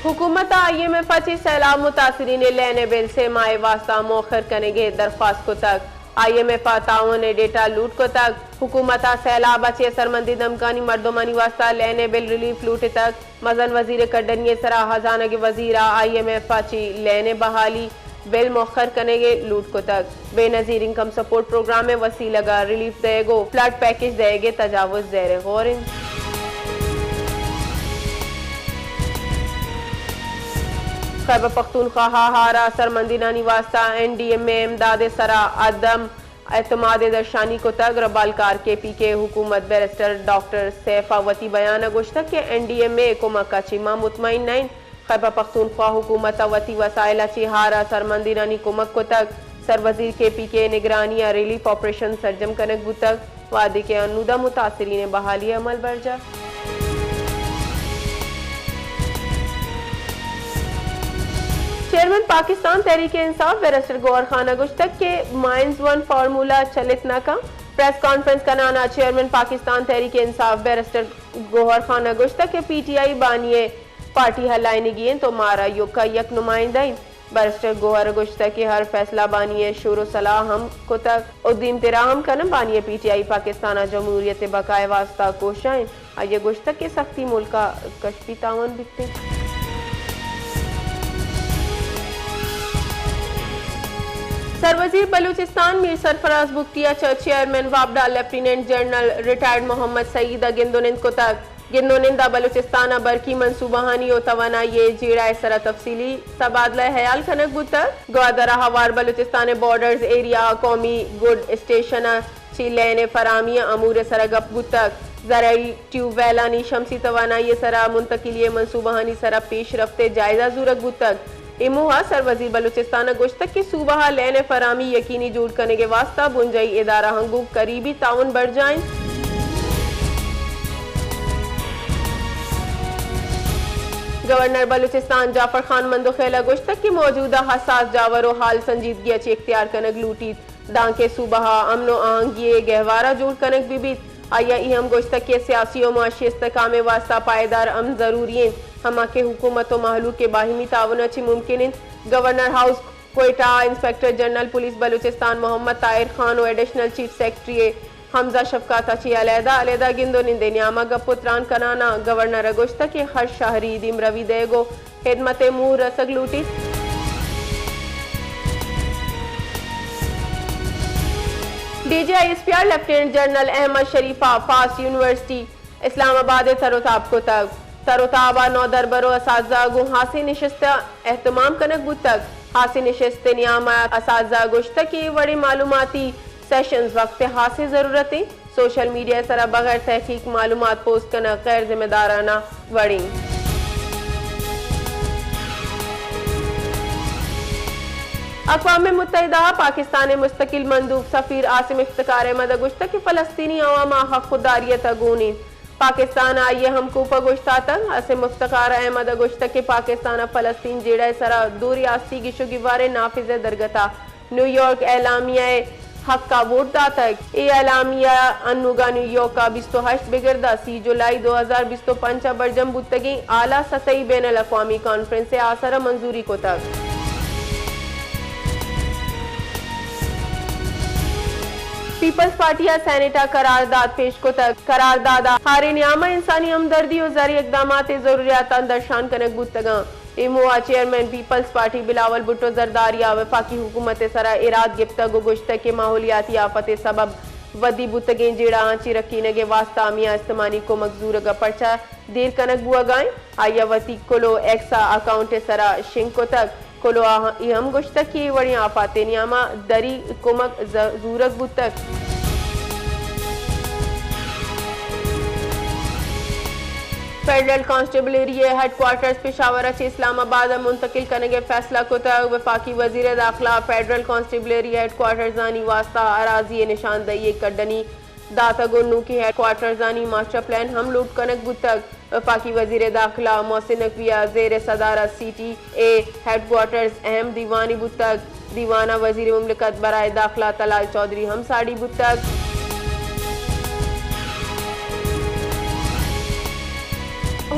حکومت ءَ I am F ءَ چہ سیلاب متاثرین ءِ لین ءِ بل سے ماہ ءِ واستہ موخر کنگ ءِ درخواست کتگ۔ آئی ایم ایف ءَ تعاون ءِ ڈیٹا لوٹ کتگ۔ حکومت ءَ سیلاب ءَ چہ اثرمندیں دمگانی مردمانی واستہ لین ءِ بل ریلیف لوٹتگ۔ مزن وزیر ءِ کڈنی ءِ سرا خزانگ ءِ وزیر ءَ آئی ایم ایف ءَ چہ لین ءِ بحالی بل موخر کنگ ءِ لوٹ کتگ۔ بے نظیر انکم سپورٹ پروگرام ءِ وسیلگ ءَ ریلیف دئیگ ءُ فلڈ پیکج دئیگ ءِ تجاوز زیر غور انت۔ خیبر پختونخوا ءَ ہار ءَ اثرمندینانی واستہ این ڈی ایم اے ءِ امداد ءِ سرا عدم اعتماد ءِ درشانی کتگ۔ ربالکار کے پی کے حکومت بیرسٹر ڈاکٹر سیف ءَ وتی بیان ءَ گوشتگ کہ این ڈی ایم اے ءِ کمک ءَ چہ ما مطمئن نہ ایں۔ خیبر پختونخوا حکومت ءَ وتی وسائل ءَ چہ ہار ءَ اثرمندینانی کمک کتگ۔ سروزیر کے پی کے ءِ نگرانی ءَ ریلیف آپریشن سرجم کنگ بوتگ، وہدے کہ انوداں متاثرین ءِ بحالی ءِ عمل برجاہ۔ چیئرمین پاکستان تحریک انصاف بیرسٹر گوہر خان ءَ گوشتگ کہ مائنز ون فارمولا چلت نہ کنت۔ پریس کانفرنس کنان ءَ چیئرمین پاکستان تحریک انصاف بیرسٹر گوہر خان ءَ گوشتگ کہ پی ٹی آئی بانی ءِ پارٹی ہلائینگی انت ءُ مارا ایوکا یک نمائندہ انت۔ بیرسٹر گوہر ءَ گوشتگ کہ ہر فیصلہ بانی ءِ شور ءُ صلاح ہم کتگ ءُ دیمترا ہم کنن۔ بانی ءِ پی ٹی آئی پاکستان ءِ جمہوریت ءِ بقا ءِ واستہ کوشاں انت۔ آئی ءَ گوشتگ کہ سختی ملک ءَ کشپی تاوان بیت انت۔ سروزیر بلوچستان میر سرفراز بگٹی ءَ چہ چیئرمین واپڈا لیفٹیننٹ جنرل ریٹائرڈ محمد سعید ءَ گند ءُ نند کتگ۔ گند ءُ نند ءَ بلوچستان ءِ برقی منصوبہانی ءُ توانائی ءِ جیڑہ ءِ سرا تفصیلی تبادلہ ءِ ہیال کنگ بوتگ۔ گوادر ءَ ہوار بلوچستان ءِ بارڈرز ایریا ءَ قومی گڈ اسٹیشن ءَ چہ لین ءِ فراہمی ءِ امور ءِ سرا گپ بوتگ۔ زرعی ٹیوب ویلانی شمسی توانائی ءِ سرا منتقلی ءِ منصوبہانی سرا پیش رفت ءِ جائزہ زورگ بوتگ۔ اے موہ ءَ سروزیر بلوچستان ءَ گوشتگ کہ صوبہ ءَ لین ءِ فراہمی یقینی جوڑ کنگ ءِ واستہ بنجاہی ادارہاں گوں قریبی تعاون برجاہ انت۔ گورنر بلوچستان جعفر خان مندوخیل ءَ گوشتگ کہ موجودہ حساس جاور ءُ حال سنجیدگی ءَ چہ اختیار کنگ لوٹیت۔ دانکہ صوبہ ءَ امن ءُ آہنگی ءِ گہوارہ جوڑ کنگ بہ بیت۔ آئی ءَ اے ہم گوشتگ کہ سیاسی ءُ معاشی استحکام ءِ واستہ پائیدار امن ضروری انت، ہما کہ حکومت ءُ مہلوک ءِ باہمی تعاون ءَ چہ ممکن انت۔ گورنر ہاؤس کوئٹہ ءَ انسپکٹر جنرل پولیس بلوچستان محمد طاہر خان ءُ ایڈیشنل چیف سیکرٹری حمزہ شفقات ءَ چہ علیحدہ علیحدہ گند ءُ نند ءِ نیام ءَ گپ ءُ تران کنان ءَ گورنر ءَ گوشتگ کہ ہر شہری ءَ دیمروی دئیگ ءُ ہدمت ءِ موہ رسگ لوٹیت۔ D G I S P R lieutenant general Ahmed Sharif ءَ فاسٹ یونیورسٹی اسلام آباد ءَ تر ءُ تاب کتگ۔ تر ءُ تاب ءَ نودربر ءُ اساتذہ ءَ گوں ہاسیں نشست ءِ اہتمام کنگ بوتگ۔ ہاسیں نشست ءِ نیام ءَ اساتذہ ءَ گوشتگ کہ اے وڑیں معلوماتی سیشنز وقت ءِ ہاسیں ضرورت انت۔ سوشل میڈیا ءِ سرا بغیر تحقیق معلومات پوسٹ کنگ غیر ذمہ دارانہ وڑ انت۔ اقوام متحدہ ءَ پاکستان ءِ مستقل مندوب سفیر عاصم افتخار احمد ءَ گوشتگ کہ فلسطینی عوام ءِ حق ءُ داریت ءَ گون انت۔ پاکستان ءَ آئی ءِ ہمکوپ ءَ گوشت داتگ۔ عاصم افتخار احمد ءَ گوشتگ کہ پاکستان ءَ فلسطین جیڑہ ءِ سرا دو ریاستی گیش ءُ گیوار ءِ نافذ ءِ درگت ءَ نیویارک اعلامیہ ءِ حق ءَ ووٹ داتگ۔ اے اعلامیہ انوگا نیویارک ءَ بیست ءُ ہشت بگر داں سی جولائی دو ہزار بیست ءُ پنچ ءَ برجم بوتگیں اعلیٰ سطحی بین الاقوامی کانفرنس ءِ آسر ءَ منظوری کتگ۔ پیپلز پارٹی ءَ سینیٹ ءَ قرارداد پیش کتگ۔ قرارداد ءَ ہاریں نیام ءَ انسانی ہمدردی ءُ زرعی اقدامات ءِ ضروریاتاں درشان کنگ بوتگاں۔ اے موہ ءَ چیئرمین پیپلز پارٹی بلاول بھٹو زرداری ءَ وفاقی حکومت ءِ سرا ایراد گپتگ ءُ گوشتگ کہ ماحولیاتی آفت ءِ سبب ودی بوتگیں جیڑہاں چہ رکینگ ءِ واستہ میاں استمانی کمک زورگ ءَ پرچا دیر کنگ بوہگا انت۔ آئی ءَ وتی کلوہ ایکس ءِ اکاؤنٹ ءِ سرا شنگ کتگ۔ کلوہ ءَ اے ہم گوشتگ کہ اے وڑیں آفات ءِ نیام ءَ دری کمک ز-، زورگ بوتگ۔ فیڈرل کانسٹیبلری ءِ ہیڈ کوارٹرز پشاور ءَ چہ اسلام آباد ءَ منتقل کنگ ءِ فیصلہ کتگ۔ وفاقی وزیر داخلہ ءَ فیڈرل کانسٹیبلری ہیڈ کوارٹرزانی واستہ اراضی ءِ نشاندہی ءِ کڈنی داتگ ءُ نوکیں ہیڈ کوارٹرزانی ماسٹر پلان ہم لوٹ کنگ بوتگ۔ وفاقی وزیر داخلہ محسن نقوی ءِ زیر صدارت C T A headquarters اہم دیوانے بوتگ۔ دیوان ءَ وزیر مملکت برائے داخلہ طلال چوہدری ہم ساڑی بوتگ۔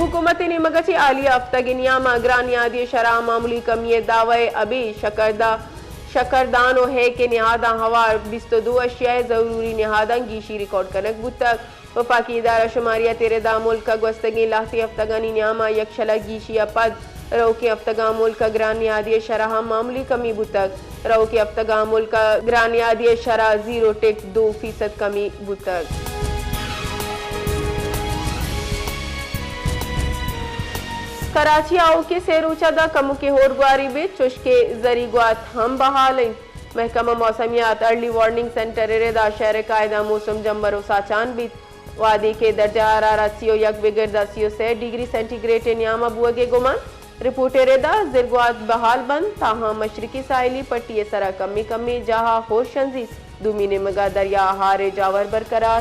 حکومت ءِ نیمگ ءَ چہ حالیہ ہفتگ ءِ نیام ءَ گران نیادی ءِ شرح ءَ معمولی کمی ءِ دعوی ءَ ابید شکردا-، شکردان ءُ ہیک ءِ نہاداں ہوار بیست ءُ دو اشیاء ءِ ضروری نہاداں گیشی ریکارڈ کنگ بوتگ۔ وفاقی ادارہ شماریات ءِ ردا ملک ءَ گوستگیں لہتیں ہفتگانی نیام ءَ یکشل ءَ گیشی ءَ پد روکیں ہفتگاں ملک ءَ گران نیادی ءِ شرح ءَ معمولی کمی بوتگ۔ روکیں ہفتگاں ملک ءَ گران نیادی ءِ شرح زیرو ٹک دو فیصد کمی بوتگ۔ کراچی ءَ آؤکیں سے روچ ءَ داں کمکے ہور گواری بیت، چوشکہ زری گوات ہم بحال انت۔ محکمہ موسمیات ارلی وارننگ سینٹر ءِ ردا شہر ءِ کاہداں موسم جمبر ءُ ساچان بیت۔ وہدے کہ درجہ حرارت سی ءُ یک بگر داں سی ءُ سے ڈگری سینٹی گریڈ ءِ نیام ءَ بوگ ءِ گمان۔ رپورٹ ءِ ردا زرگوات بحال بنت، تاہاں مشرقی ساحلی پٹی ءِ سرا کمے کمے جاہ ءَ ہور شنزیت۔ دومی نیمگ ءَ دریا ءَ ہار ءِ جاور برقرار۔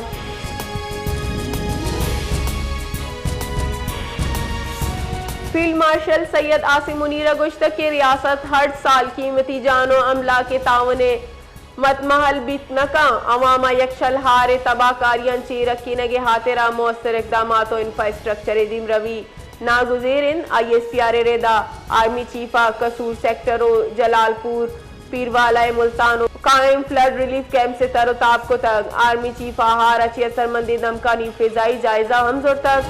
فیلڈ مارشل سید عاصم منیر ءَ گوشتگ کہ ریاست ہر سال قیمتی جان ءُ املاک ءِ تاوان ءِ مد محل بیت نہ کن، عوام ءَ یکشل ہار ءِ تباہ کاریاں چیر کنگ ءِ ہاترا مؤثر اقدامات ءُ انفراسٹرکچر ءِ دیمروی ناگزیر انت۔ آئی ایس پی آر ءِ ردا آرمی چیف ءَ قصور سیکٹر ءُ جلال پور، پیروالا ءِ ملتان ءُ قائم فلڈ ریلیف کیمپس ءِ تر ءُ تاب کتگ۔ آرمی چیف ءَ ہار ءَ چہ اثرمندیں دمکانی فضائی جائزہ ہم زرتگ۔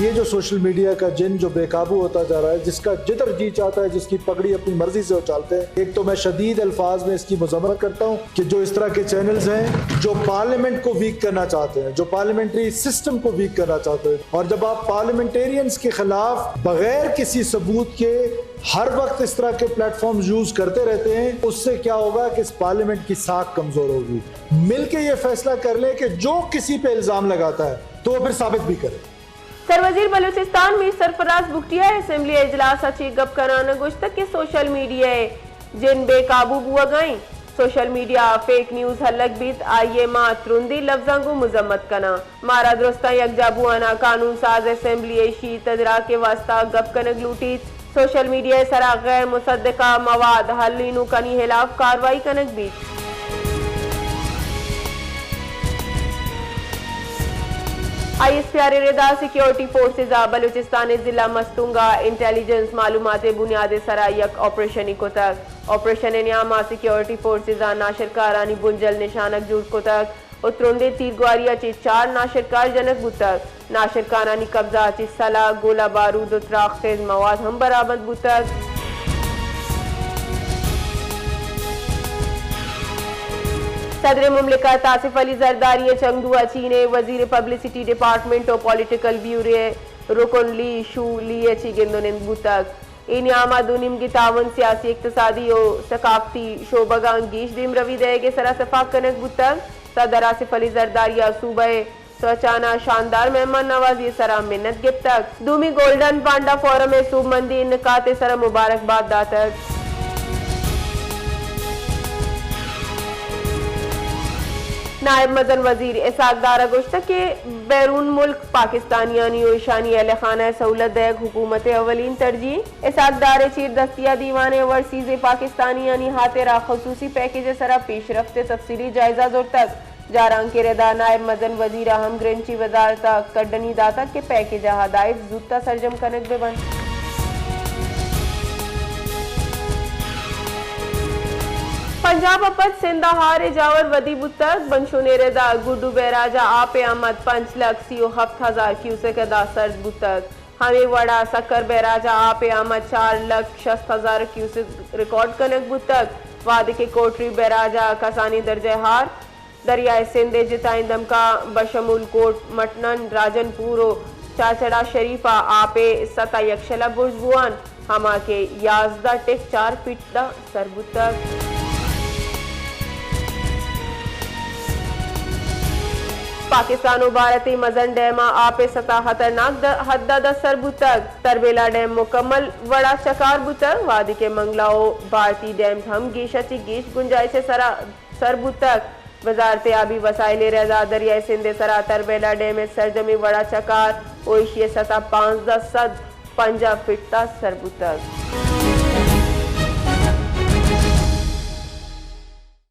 یہ جو سوشل میڈیا کا جن جو بے قابو ہوتا جا رہا ہے، جس کا جدھر جی چاہتا ہے، جس کی پگڑی اپنی مرضی سے اچالتے ہیں، ایک تو میں شدید الفاظ میں اس کی مذمت کرتا ہوں کہ جو اس طرح کے چینلز ہیں جو پارلیمنٹ کو ویک کرنا چاہتے ہیں، جو پارلیمنٹری سسٹم کو ویک کرنا چاہتے ہیں، اور جب آپ پارلیمنٹیرینز کے خلاف بغیر کسی ثبوت کے ہر وقت اس طرح کے پلیٹ فارمز یوز کرتے رہتے ہیں، اس سے کیا ہوگا کہ اس پارلیمنٹ کی ساکھ کمزور ہوگی۔ مل کے یہ فیصلہ کر لیں کہ جو کسی پہ الزام لگاتا ہے تو وہ پھر ثابت بھی کرے۔ سروزیر بلوچستان میر سرفراز بگٹی ءَ اسمبلی ءِ اجلاس ءَ چہ گپ کنان ءَ گوشتگ کہ سوشل میڈیا ءِ جن بے قابو بوگ ءَ انت۔ سوشل میڈیا ءَ فیک نیوز ہلگ بیت، آئی ءَ ما ترندیں لبزاں گوں مذمت کناں۔ مارا درستاں یکجا بوان ءَ قانون ساز اسمبلی ءِ شیت ادراک ءِ واستہ گپ کنگ لوٹیت۔ سوشل میڈیا ءِ سرا غیر مصدقہ مواد ہلینوکانی ہلاف کاروائی کنگ بیت۔ آئی ایس پی آر ءِ ردا سیکیورٹی فورسز ءَ بلوچستان ءِ ضلع مستونگ ءَ انٹیلیجنس معلومات ءِ بنیاد ءِ سرا یک آپریشنے کتگ۔ آپریشن ءِ نیام ءَ سیکیورٹی فورسز ءَ ناشرکارانی بنجل نشانگ جوڑ کتگ ءُ ترندیں تیرگواری ءَ چہ چار ناشرکار جنگ بوتگ۔ ناشرکارانی قبضہ ءَ چہ سلاح، گولہ بارود ءُ تراخ خیز مواد ہم برآمد بوتگ۔ صدر مملکت آصف علی زرداری ءِ چنگدو ءَ چین ءِ وزیر پبلسٹی ڈیپارٹمنٹ ءُ پولیٹیکل بیورو ءِ رکن لی شو لی ءَ چہ گند ءُ نند بوتگ۔ اے نیام ءَ دو نیمگی تعاون، سیاسی، اقتصادی ءُ ثقافتی شعبگاں گیش دیمروی دئیگ ءِ سرا سفاک کنگ بوتگ۔ صدر آصف علی زرداری ءَ صوبہ ءِ سوچان ءَ شاندار مہمان نوازی ءِ سرا منت گپتگ۔ دومی گولڈن پانڈا فورم ءِ سوبمندیں انعقاد ءِ سرا مبارکباد داتگ۔ نائب مزن وزیر اسحاق ڈار ءَ گوشتگ کہ بیرون ملک پاکستانیانی ءُ ایشانی اہل خانہ ءَ سہولت دئیگ حکومت ءِ اولین ترجیح۔ اسحاق ڈار ءِ چیر دستی ءَ دیوان ءِ اوورسیز پاکستانیانی ہاترا خصوصی پیکج ءِ سرا پیشرفت ءِ تفصیلی جائزہ زرتگ۔ جارانک ءِ ردا نائب مزن وزیر ءَ ہم گرنچی وزارت ءَ کڈنی داتگ کہ پیکج ءِ ہدائف زوت ءَ سرجم کنگ بہ بنت۔ پنجاب ءَ پد سندھ ءَ ہار ءِ جاور ودی بوتگ۔ بنشون ءِ ردا گڈو بیراج ءَ آپ ءِ آمد پنچ لکھ سی ءُ ہفت ہزار کیوسک ءَ داں سرد بوتگ۔ ہمے وڑا سکر بیراج ءَ آپ ءِ آمد چار لکھ شست ہزار کیوسک ریکارڈ کنگ بوتگ، وہدے کہ کوٹری بیراج ءَ کسانیں درجہ ءِ ہار۔ دریائے سندھ ءِ جتائیں دمگاں بشمول کوٹ مٹنن، راجن پور ءُ چاچڑا شریف ءَ آپ ءِ سطح یکشل ءَ برز بوان، ہما کہ یازدہ ٹک چار فٹ ءَ سر بوتگ۔ پاکستان ءُ بھارت ءِ مزن ڈیم ءَ آپ ءِ سطح خطرناک د-، حد ءَ دست سر بوتگ۔ تربیلا ڈیم مکمل وڑا چکار بوتگ، وہدے کہ منگلا ءُ بھارتی ڈیمز ہم گیش ءَ چہ گیش گنجائش ءِ سرا سر بوتگ۔ وزارت آبی وسائل ءِ ردا دریائے سندھ ءِ سرا تربیلا ڈیم ءِ سرجمیں وڑا چکار ءُ ایشی ءِ سطح پانزدہ سد پنجاہ فٹ ءَ سر بوتگ۔